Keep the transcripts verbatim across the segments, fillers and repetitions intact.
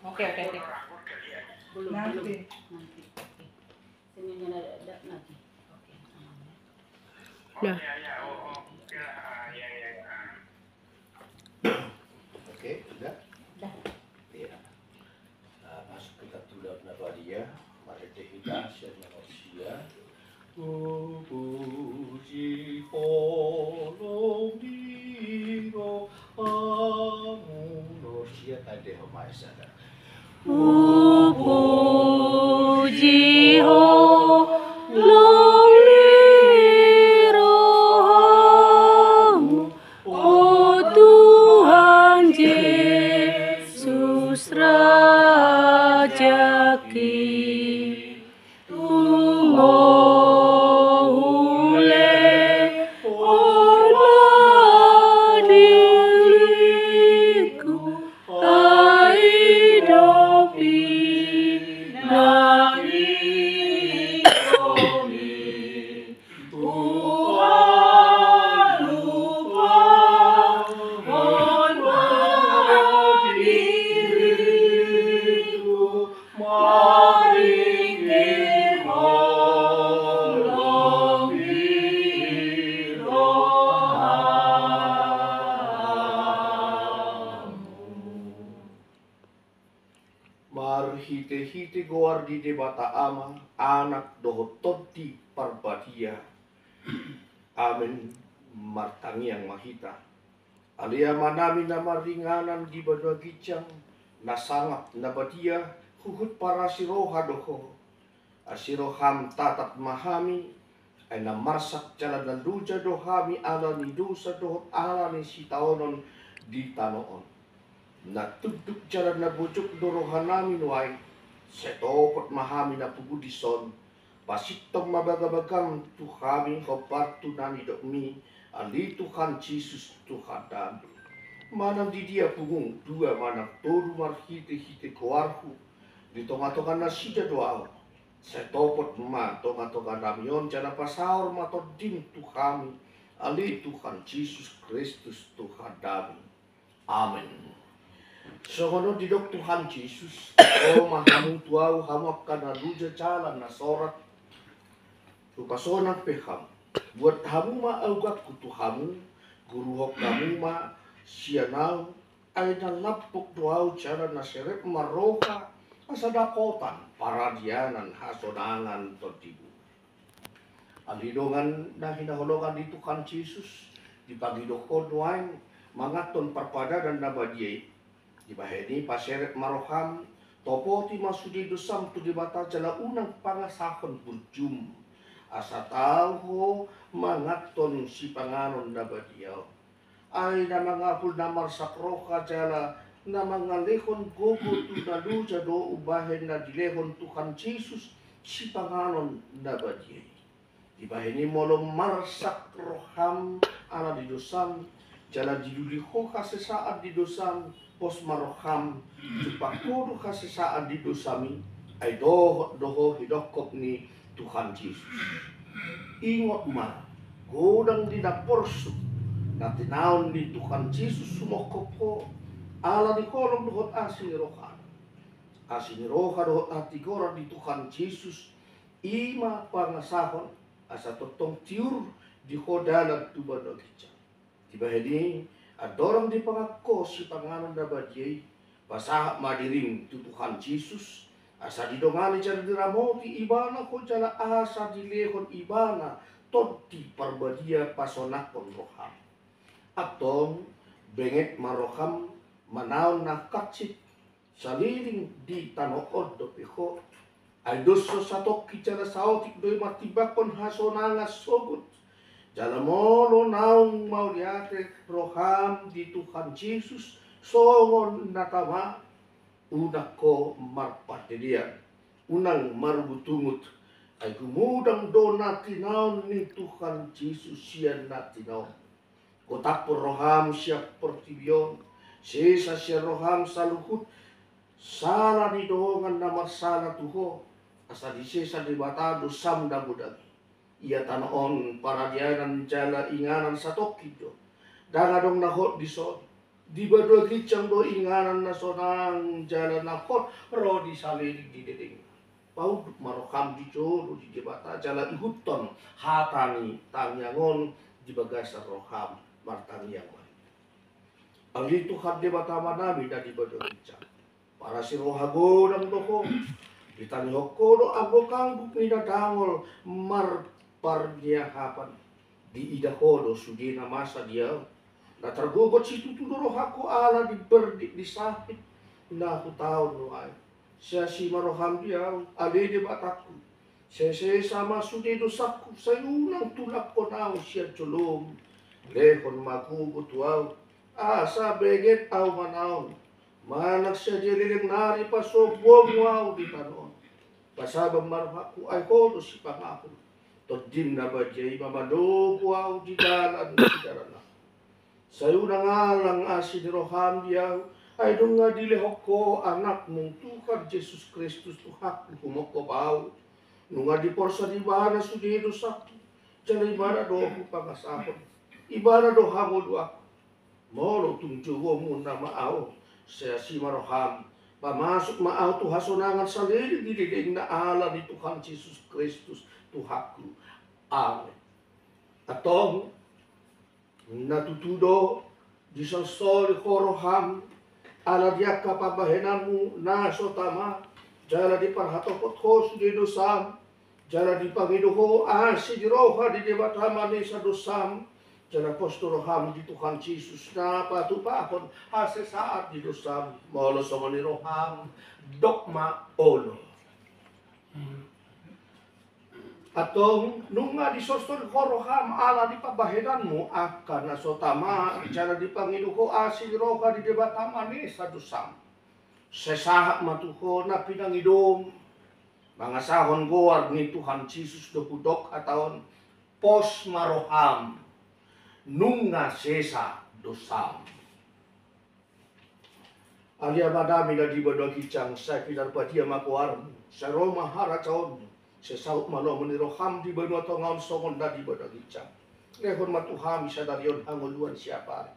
Oke, oke, oke. Belum, nanti. Belum. Nanti. Oke. Senyumnya ada, ada nanti. Oke. Nah. Oke, udah? Udah. Iya. Nah, masuk kita tular na badia, marende hita sian na marsia. Hupuji Ho, lomo ni rohamu, na marsia tadi Ho Maesa. Hupuji Ho, lomo ni rohamu, O Tuhan Jesus Rajaki. Tung Ho ulehon ma diringku, ai dope na ningkon i. Tuhan, lupahon ma diringku, maringgir Ho lomo ni rohamu. Marhitehite goar ni Debata Ama, Anak dohot Tondi Parbadia. Amen. Martangiang ma hita. Ale Amanami na maringanan di banua ginjang, na sangap, na badia, huhut parasi roha do Ho. Asi roham tatap ma hami, ai na marsak jala na loja do hami ala ni dosa dohot ala ni sitaonon di tano on. Na tunduk jala na bojok do rohanami nuaeng, sai topot ma hami na pungu dison, pasintong ma bagabagam tu hami hombar tu na nidokmi, ale Tuhan Jesus Tuhannami. Manang di dia pungu dua manang tolu marhitehite goarhu, di tongatonga nasida do ahu. Sai topot ma tongatonganami on jala pasaor ma tondim tu hami, ale Tuhan Jesus Kristus Tuhannami. Amen. Songon on didok Tuhan Jesus, ro ma hamu tu ahu, hamu angka na loja jala na sorat, hupasonang pe hamu. Buat hamu ma augangku tu hamu, guruhon hamu ma sian ahu, ai na lampok do ahu jala na serep ma roha, asa dapotan paradianan hasonangan tondimu. Ale dongan na hinaholongan ni Tuhan Jesus, dipangido ho nuaeng manganhon parpadanan na badia i. Dibahen i paserep ma roham, topoti ma sude dosam tu Debata jala unang pangasahon burjum, asa tau ho manganhon sipanganon na badia on. Ai na mangapul na marsak roha jala na mangalehon gogo tu na loja do umbahen na dilehon Tuhan Jesus sipanganon na badia i. Dibahen i molo marsak roham ala ni dosam, jala dilului ho hasesaan ni dosam, pos ma roham, jumpang ho do hasesaan ni dosam i, ai dohot do ho hidokkop ni Tuhan Jesus. Ingot ma, godang di na porsuk na tinaon ni Tuhan Jesus sumokkop ho, ala ni holong dohot asi ni rohana. Asi ni roha dohot hatigoran ni Tuhan Jesus, i ma pangasahon, asa tongtong tiur di ho dalan tu banua ginjang. Dibahen i, andorang dipangan ho sipanganon na badia i, pasahat ma dirim tu Tuhan Jesus, asa didongani jala diramoti Ibana ho jala asa dilehon Ibana Tondi Parbadia pasonanghon roham. Antong, benget ma roham manaon na hansit saleleng di tano on dope ho. Ai dos so satongkin jala saotik do i martimbangkon hasonangan sogot. Jala molo naung mauliate roham di Tuhan Jesus songon na tama, unang ho marpandedean, unang marungutungut. Ai gumodang do na tinaon ni Tuhan Jesus sian na tinaon. Gotap roham sian portibi on, sesa sian roham saluhut sala ni dongan na marsala tu ho, asa disesa Debata dosam na godang i. Ia tano on paradianan jala inganan satongkin do. Ndang adong na hot dison, Di banua ginjang do inganan na sonang jala na hot ro di salelenglelengna. Paunduk ma roham di jolo ni Debata jala ihuthon hata ni tangiang on di bagasan roham. Martangiang ma hita. Ale Tuhan Debata Amanami na di banua ginjang, parasi roha godang do Ho. Ditangihon Ho do anggo angguk ni na dangol marparniahapan. Diida Ho do sude na masa di ahu. Na targogot situtu do rohangku ala di berdik ni sahit na hutaon nuaeng. Sai asi ma roham di ahu, ale Debatangku. Sai sesa ma sude dosangku, sai unang tulangkon ahu sian jolom. Lehon ma gogo tu ahu, asa benget ahu manaon. Manang sadia leleng nari pasombuonmu ahu di tano on. Pasaba ma rohangku, ai Ho do sipangahon. Tondim na badia i ma manogu ahu di dalan ni sidalan ahu. Sai unang alang asi ni roham di ahu, ai nunga dilehon Ho Anakmu Tuhan Jesus Kristus Tuhanku humongkop ahu. Nunga diporsan Ibana sude dosangku, jala Ibana do hupangasahon. Ibana do hangoluanku. Molo tung jouonmuna ma ahu, sai asi ma roham, pamasuk ma ahu tu hasonangan salelenglelengna ala ni Tuhan Jesus Kristus Tuhanku. Amen. Antong, na tutu do disolsoli Ho roham ala di angka pambahenanmu na so tama, jala diparhatopot Ho sude dosam, jala dipangido Ho asi ni roha ni Debata manesa dosam, jala pos do roham di Tuhan Jesus na patupahon hasesaan ni dosam. Molo songon i roham, dok ma olo. Antong, nunga disolsoli Ho roham ala ni pambahenanmu angka na so tama, jala dipangido Ho asi ni roha ni Debata manesa dosam. Sai sahat ma tu Ho na pinangidom, mangasahon goar ni Tuhan Jesus do hudok hata on, pos ma roham, nunga sesa dosam. Ale Amanami na di banua ginjang, sai pinarbadia ma goarmu, sai ro ma harajaonmu, sai saut ma lomo ni roham di banua tonga on songon na di banua ginjang. Lehon ma tu hami sadari on hangoluan siapari.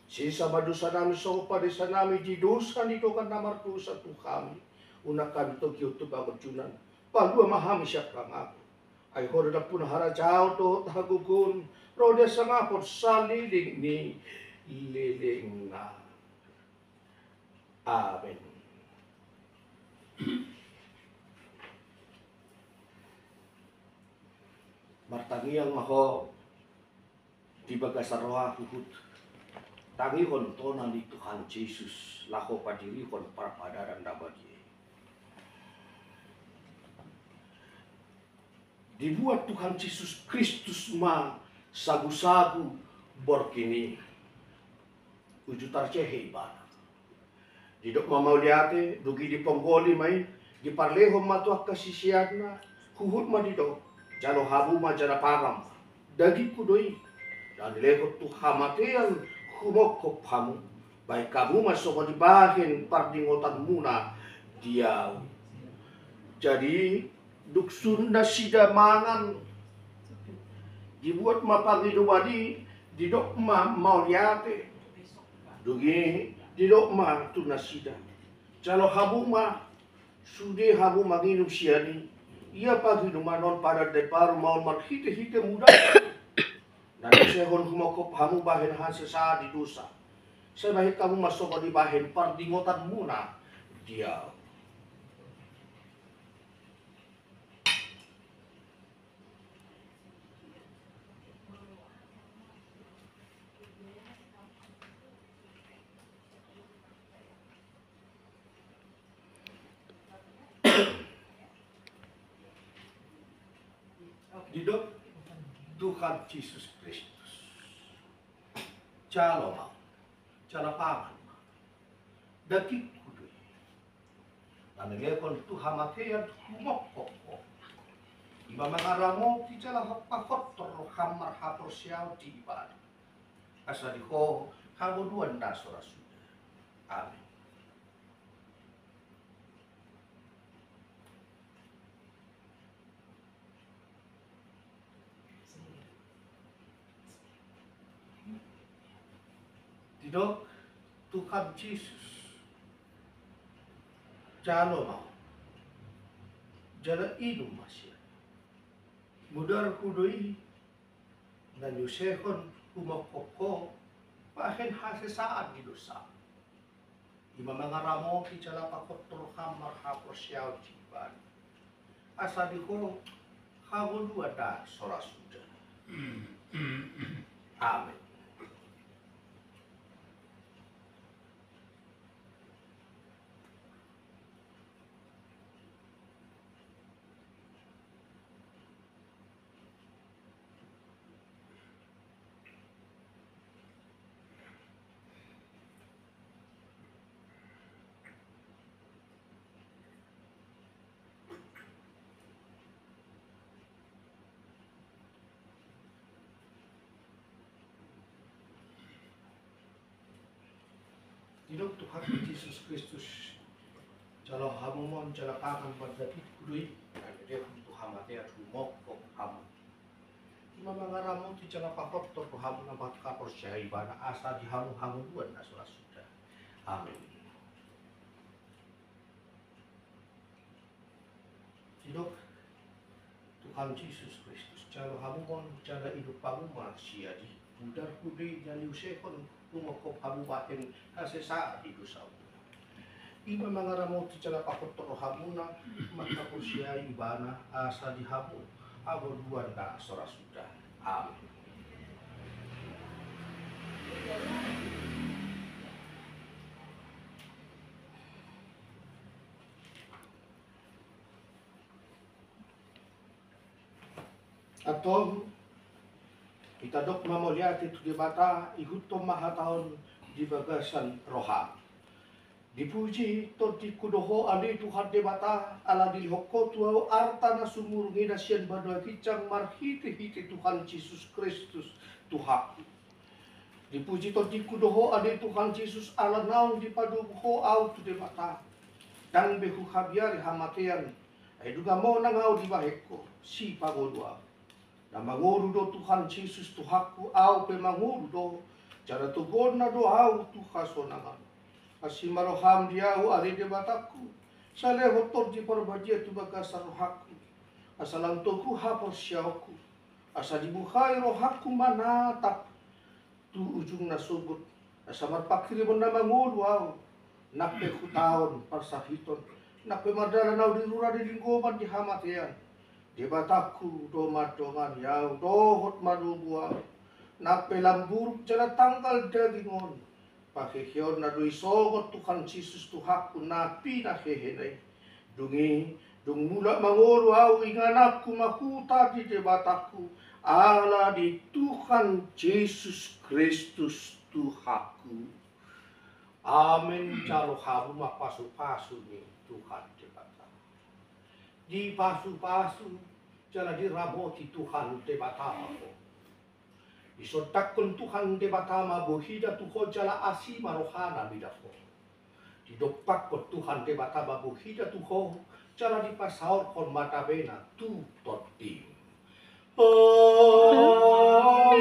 Sesa ma dosanami songon panesanami di dosa ni dongan na mardosa tu hami. Unang hami togihon tu pangunjunan. Palua ma hami sian pangago. Ai Ho do nampuna harajaon dohot hagogoon, ro di hasangapon saleleng ni lelengna. Amen. Martangiang ma ho di bagasan roha huhut tangihon tona ni Tuhan Jesus laho padirihon parpadanan na badia i. Dibuat Tuhan Jesus Kristus ma sagusagu borngin i. Uju tarjehe ibana. Didok ma mauliate, dung i diponggoli ma i, diparlehon ma tu angka siseanna, huhut ma didok, jalo hamu ma jala pangan ma. Dagingku do i, na nilehon tu hamatean humongkop hamu, bahen hamu ma songon dibahen pardingotanmuna di ahu. Jadi, dung sun nasida mangan, dibuat ma pangidoman i, didok ma mauliate. Dung i didok ma tu nasida, jalo hamu ma, sude hamu manginum sian i. Ia pangidoman on padan na imbaru ma on marhitehite mudar, na disehon humongkop hamu bahen hasesaan ni dosa. Sai bahen hamu ma songon dibahen pardingotanmuna di ahu. Didok Tuhan Jesus Kristus, jalo ma, jala pangan ma. Dagingku do i, na nilehon tu hamatean humongkop ho. I ma mangaramoti jala pahothon roham marhaporseaon di ibana. Asa di ho hangoluan na so ra suda. Amen. Didok Tuhan Jesus, jalo ma ho, jala inum ma sian i. Mudarhu do i na niusehon humongkop ho bahen hasesaan ni dosa. I ma mangaramoti jala pahothon roham marhaporseaon di Ibana, asa di ho hangoluan na so ra suda. Amen. Didok Tuhan Jesus Kristus, jalo hamu ma on jala pangan mandapithu do i, na nilehon tu hamatean humongkop hamu. I ma mangaramoti jala pahothon rohamuna marhaporseai Ibana, asa di hamu hangoluan na so ra suda. Amen. Didok Tuhan Jesus Kristus, jalo hamu ma on jala inum hamu ma sian i. Mudarhu do i na niusehon humongkop hamu bahen hasesaan ni dosamuna. I ma mangaramoti jala pahothon rohamuna marhaporseai Ibana, asa di hamu hangoluan na so ra suda. Amen. Antong, hita dok ma mauliate tu Debata, ihuthon ma hata on di bagasan roha. Dipuji tondingku do Ho ale Tuhan Debata, ala dilehon Ho tu ahu arta na sumurung i na sian banua ginjang marhitehite Tuhan Jesus Kristus Tuhanku. Dipuji tondingku do Ho ale Tuhan Jesus, ala naung dipadomu Ho ahu tu Debata. Ndang be huhabiari hamatean, ai dung monang ahu dibahen Ho, sipangolu ahu. Na mangolu do Tuhan Jesus Tuhanku, ahu pe mangolu do, jala togonna do ahu tu hasonangan. Asi ma roham di ahu ale Debatangku, sai lehon Tondi Parbadia tu bagasan rohangku, asa lam togu haporseaonku, asa dibuhai rohangku manatap tu ujung na sogot, asa marpanghirimon na mangolu ahu, nang pe hutaon parsahiton, nang pe mardalan ahu di rura ni linggoman ni hamatean. Debatangku do mandongani ahu dohot madomu ahu, nang pe lamburuk jala tanggal daging on, paheheonna do i songon Tuhan Jesus Tuhanku na pinahehena i. Dung i, dung mulak mangolu ahu, ingananku ma huta di Debatangku, ala di Tuhan Jesus Kristus Tuhanku. Amen. Jalo hamu ma pasupasu ni Tuhan Debata. Dipasupasu jala diramoti Tuhan Debata ma ho. Disondangkon Tuhan Debata ma bohina tu ho jala asi ma rohana mida ho. Didompakkon Tuhan Debata ma bohina tu ho jala dipasaorhon ma damena tu tondim. Amen.